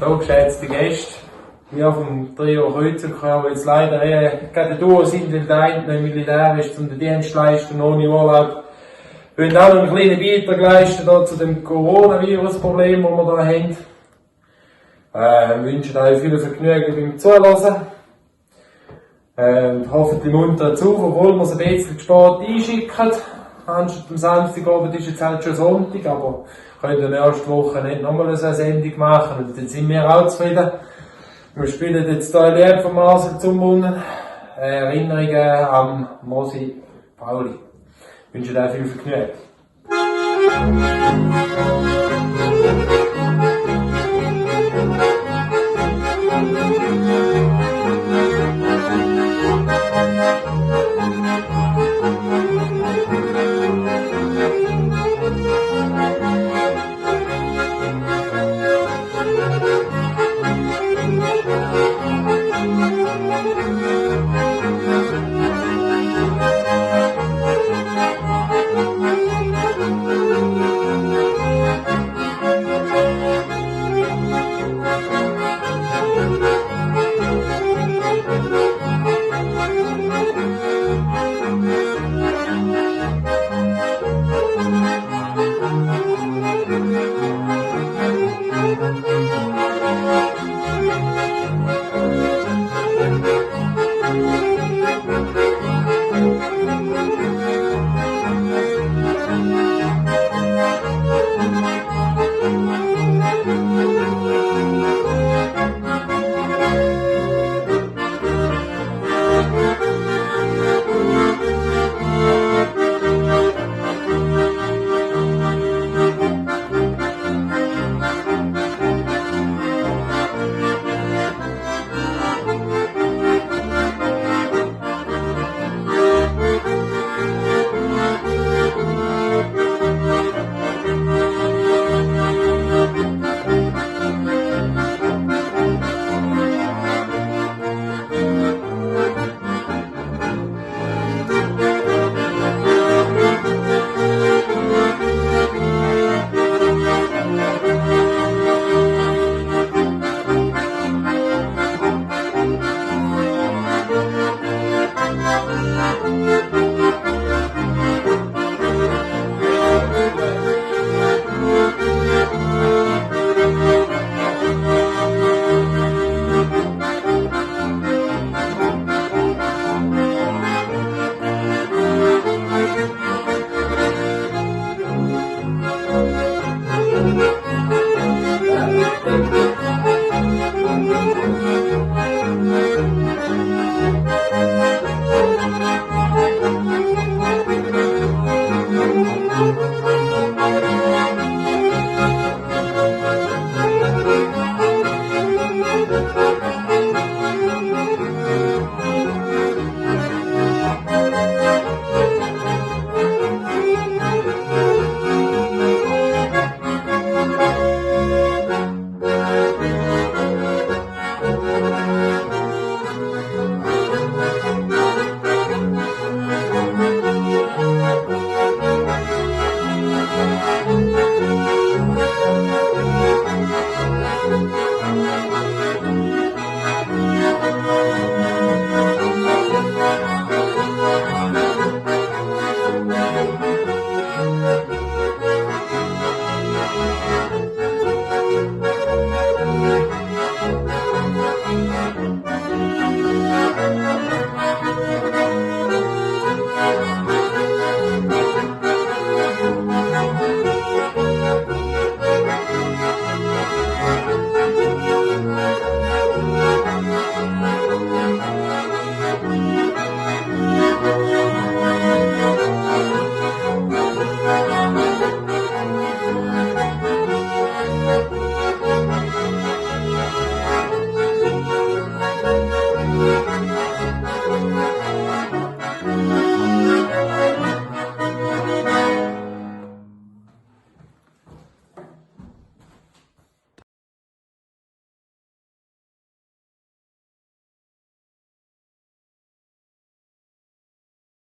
So, geschätzte Gäste, wir vom Trio Kreuzer, die jetzt leider gerade durch sind, weil der eine nicht Militär ist, um den Dienst zu leisten, ohne Urlaub. Wir wollen auch noch einen kleinen Beitrag leisten zu dem Coronavirus-Problem, das wir hier haben. Wir wünschen euch viel Vergnügen beim Zuhören. Hoffentlich munter zu, obwohl wir es ein bisschen spät einschicken. Anstatt am Samstagabend ist jetzt halt schon Sonntag, aber wir können in der nächsten Woche nicht nochmal so eine Sendung machen und dann sind wir auch zufrieden. Wir spielen jetzt hier ein Lied von Marcel Zumbunden, Erinnerungen an Mosi Pauli. Ich wünsche dir viel Vergnügen.